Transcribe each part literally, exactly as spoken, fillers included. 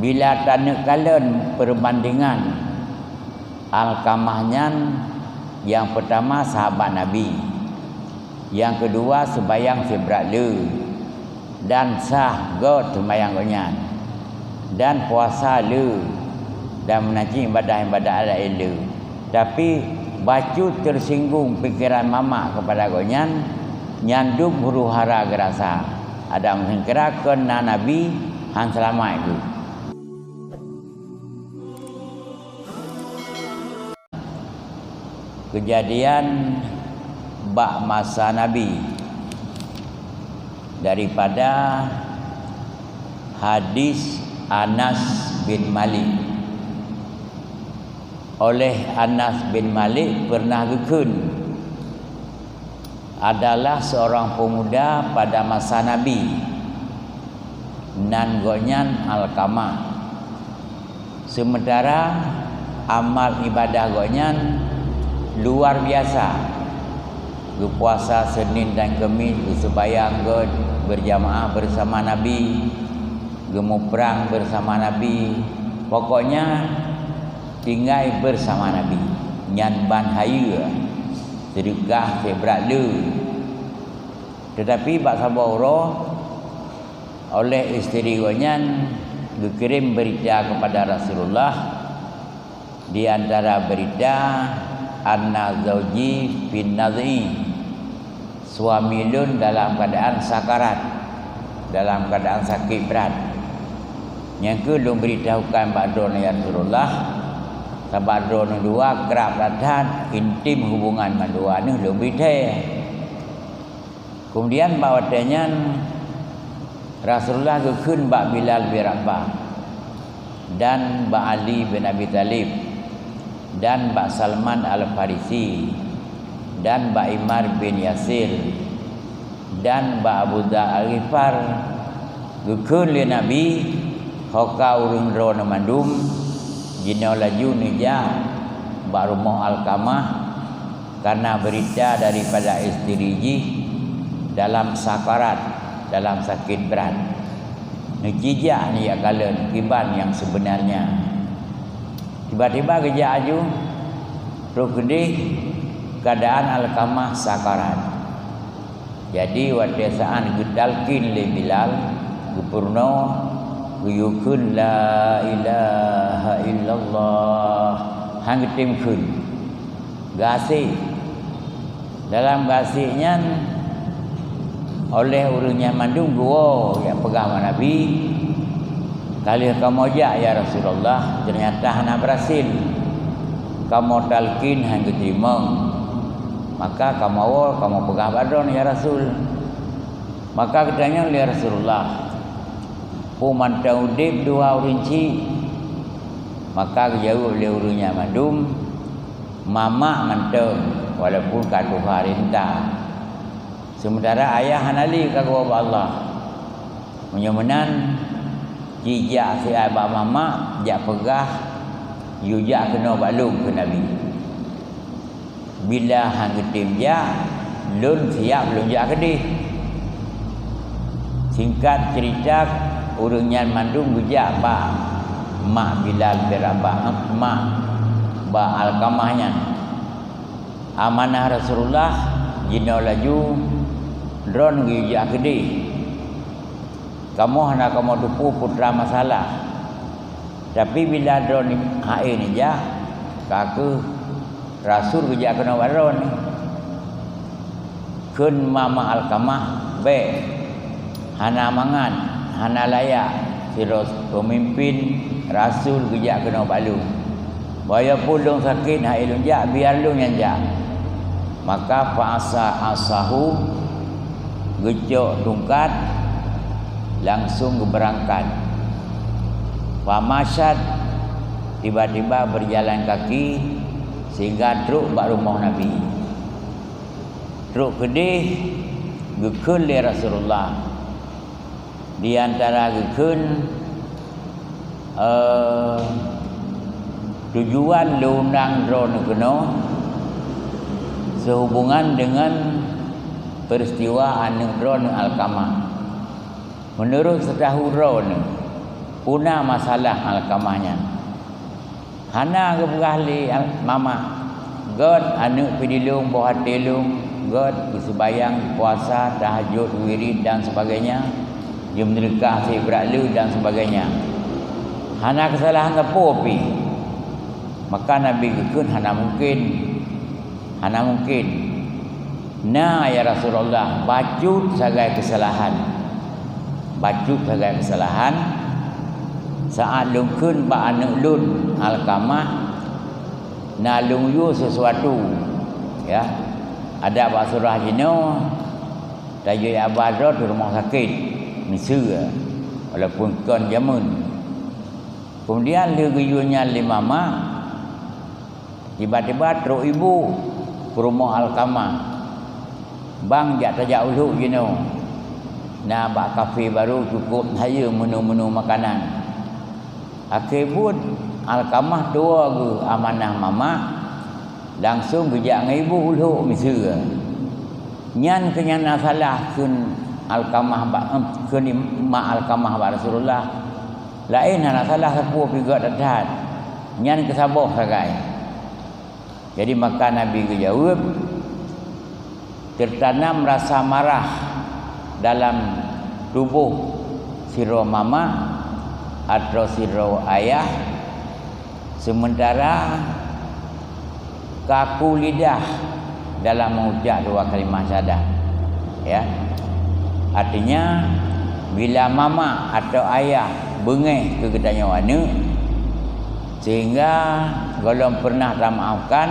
Bila taneuk kalon peubandingan, Alkamah nyan nyang peutama sahabat Nabi, nyang keudua seumayang sibrat le, dan sah göt seumayang gobnyan, dan puasa le, dan meunan cit ibadah-ibadah laén le. Tapi bacut teusinggung pikeran mamak keupada gobnyan, nyan dum huru-hara geurasa. Adak meuseungkira kon na Nabi han seulamat geuh. Keujadian bak masa Nabi, daripada hadis Anas bin Malik. Oleh Anas bin Malik peureunah geukheun, adalah seorang pemuda pada masa Nabi, nan gobnyan Alkamah. Seumeuntara amal ibadah gobnyan luar biasa. Geupuasa Senin dan Kemis, geuseumayang göt beurjamaah beurasama Nabi, geumuprang beurasama Nabi. Pokoknya, tinggai beurasama Nabi. Nyan ban hayeue, seudeukah sibrat le. Teutapi bak saboh uroe, oleh isteri gobnyan geukirém beurita keupada Rasulullah, di antara beurita, "Anna zauji fin naz'i", suami lôn dalam keuadaan sakarat, dalam keuadaan sakét brat. Nyang kheueh lôn beuritahukan bak droeneuh, ya Rasulullah, sabab droeneuh dua krab that-that, intem hubungan mandua neuh lôn beurita. Keumudian bak watée nyan, Rasulullah geukheun bak Bilal bin Rabah dan bak Ali bin Abi Thalib dan bak Salman Al-Farisi dan bak Ammar bin Yasir dan bak Abu Dzar Al-Ghifar, geukheun lé Nabi, "Ho ka ureuëng droeneuh mandum." Jinoe laju neujak bak rumoh Alkamah, kareuna beurita daripada isteri jih dalam sakarat, dalam sakét brat. Neuci jak neujak kalon kiban nyang seubeunarnya. Tiba-tiba geujak laju, trok keudeh keuadaan Alkamah sakarat. Jadi, watée saát geutalkin lé Bilal, geupeurunoe, geuyue kheun, "La ilaha illallah." Han geutem kheun. Geuasék. Dalam geuasék nyan, oleh ureuëng nyan mandum geuwoe jak peugah bak Nabi, "Ka lheueh kamoe jak, ya Rasulullah, teunyata hana beurhasil. Kamoe talkin han geuteurimong. Maka kamoe woe, kamoe peugah bak droeneuh, ya Rasul." Maka geutanyong lé Rasulullah, "Peue mantong udeb dua ureuëng chik?" Maka geujaweueb lé ureuëng nyan mandum, "Mamak mantong, walaupun ka tuha renta. Seumeuntara ayah hana lé, ka geuwoe bak Allah. Meunyoe meunan, ci jak siat bak mamak, jak peugah, yue jak keunoe bak lôn," kheun Nabi. "Bila han geutem jak, lôn siab lôn jak keudeh." Singkat ceurita, ureuëng nyan mandum geujak bak mak Bilal bin Rabah, mak bak Alkamah nyan. "Amanah Rasulullah, jinoe laju droeneuh geuyue jak keudeh. Kamoe hana kamoe teupeue peue teuma masalah. Tapi bila droeneuh han ék neujak, ka kheueh Rasul geujak keunoe bak droeneuh." Kheun mamak Alkamah, "Bék, hana mangat, hana layak sidroe peumimpén Rasul geujak keunoe bak lôn. Walaupun lôn sakét han ék lôn jak, biar lôn nyang jak." Maka fa asa asahu, geucok tungkat, langsong geubeurangkat. Fa masyat, tiba-tiba beujalan kaki sehingga trok bak rumoh Nabi. Trok keudeh, geukheun lé Rasulullah. Di antara geukheun, eh, tujuan lôn undang droeneuh keunoe seuhubongan deungon peuristiwa aneuëk droeneuh Alkamah. Meunurot seutahu droeneuh, Peue na masalah Alkamah nyan? Hana geupeugah lé Al-, mamak, "Gét aneuëk pih di lôn, boh até lôn, gét geuseumbahyang, puasa, tahajud, wirid dan sebagainya, jeumeudeulikah sibrat le dan sebagainya." Hana keusalahan sapeue pih. Maka Nabi geukheun, "Hana mungken. Hana mungken. Na, ya Rasulullah, bacut sagai keusalahan. Bacut sagai keusalahan. Saat lôn kheun bak aneuëk lôn Alkamah, na lôn yue sesuatu." Ya. Adak bak surah jinoe, tajak abah droe u rumoh sakét, miseue, walaupun kon jameun. Keumudian lheueh geuyue nyan lé mamak, tiba-tiba trok ibu keu rumoh Alkamah. "Bang, jak tajak u lhok jinoe. Na bak kafé barô cukôp hayeue menu-menu makanan." Akhé buet Alkamah tuwoe geuh amanah mamak, langsong geujak ngon ibu u lhok miseue. Nyan keuh nyang na salah kheun Alkamah bak, kheun mak Alkamah bak Rasulullah. Laén hana salah sapeue pih gét that-that. Nyan keuh saboh sagai. Jadi maka Nabi geujaweueb, "Teutanam rasa marah dalam tuboh sidroe mamak atau sidroe ayah, sementara kaku lidah dalam mengucap dua kalimah syahadat." Ya. Artinya, bila mamak atau ayah beungéh keu geutanyoe aneuëk, sehingga gohlom pernah tamaafkan,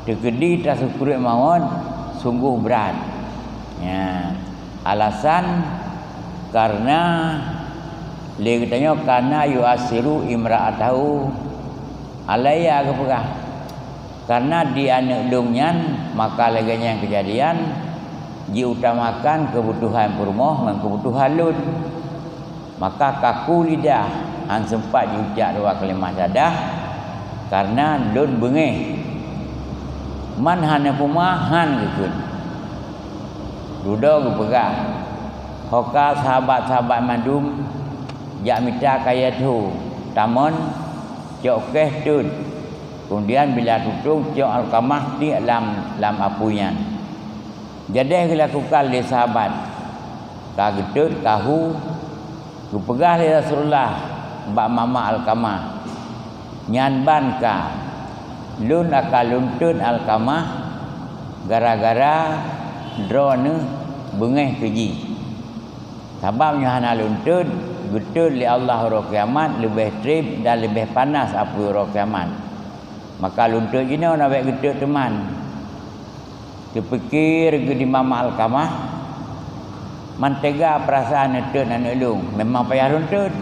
teukeudi tasukruet mawöt sunggoh brat. Ya. Alasan karena lé geutanyoe, "Kana yu'assiru imra'atahu alayya," geupeugah. Karena di aneuëk lôn nyan, maka lagée nyan keujadian, jiutamakan keubutuhan peurumoh ngon keubutuhan lôn. Maka kaku lidah, hán seumpat jiucap dua kalimah syahadat, karena lôn beungéh. Man hana peue meuah, hán geukheun. Dudoe geupeugah, "Ho ka sahabat-sahabat mandum jak mita kayée tho, tamon, cok kéh, teuet. Keumudian bila tutong, cok Alkamah tiek lam, lam apui nyan." Jadéh geulakukan lé sahabat, ka geuteuet, ka hu, geupeugah lé Rasulullah bak mamak Alkamah, "Nyan ban ka, lôn akan lôn teuet Alkamah gara-gara droeneueh beungéh keu jih. Sabab nyoe hana lôn teuet, geuteuet lé Allah uroe kiamat leubeh treb dan leubeh panas apui uroe kiamat. Maka lôn teuet jinoe, na bék geuteuet teuma." Teupike geuh di mamak Alkamah, "Man teuga peurasaan neuteuet aneuëk lôn, memang payah lôn teuet,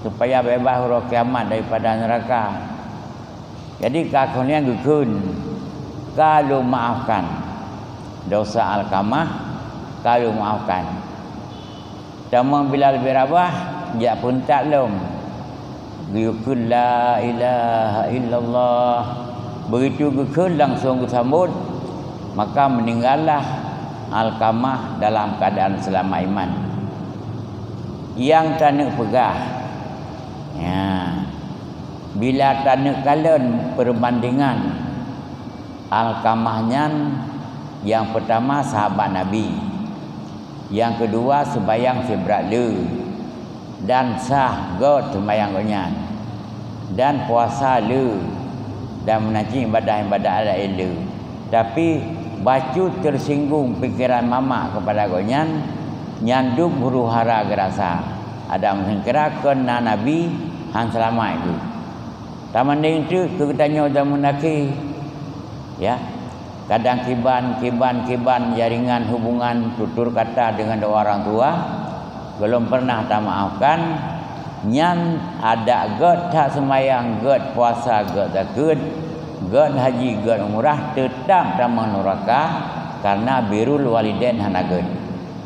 supaya beubaih uroe kiamat daripada neuraka." Jadi ka kheun lheueh geukheun, "Ka lôn maafkan. Desya Alkamah ka lôn maafkan." Tamong bila leubeh rabah, jak peuntat lom, geuyue kheun, "La ilaha illallah." Begitu geukheun langsong geusambot, maka meuninggallah Alkamah dalam keuadaan seulamat iman. Nyang taneuk peugah, ya, bila taneuk kalon peureumbandingan, Alkamah nyan nyang peutama sahabat Nabi, nyang keudua seumayang sibrat le, dan sah göt seumayang gobnyan, dan puasa le, dan meunan cit ibadah-ibadah laén le. Tapi, bacut teusinggung pikeran mamak keupada gobnyan, nyan dum huru-hara geurasa. Adak meuseungkira kon na Nabi, hán seulamat geuh. Tamandeng teuk keu geutanyoe jameun akhé. Ya. Kadang kiban, kiban, kiban jaringan hubungan tutur kata deungon dua orang tua, gohlom pernah tamaafkan, nyan adak göt that seumayang, göt puasa, göt zakeuet, göt haji, göt umrah, teutab tamong nuraka, karena birrul walidain hana göt.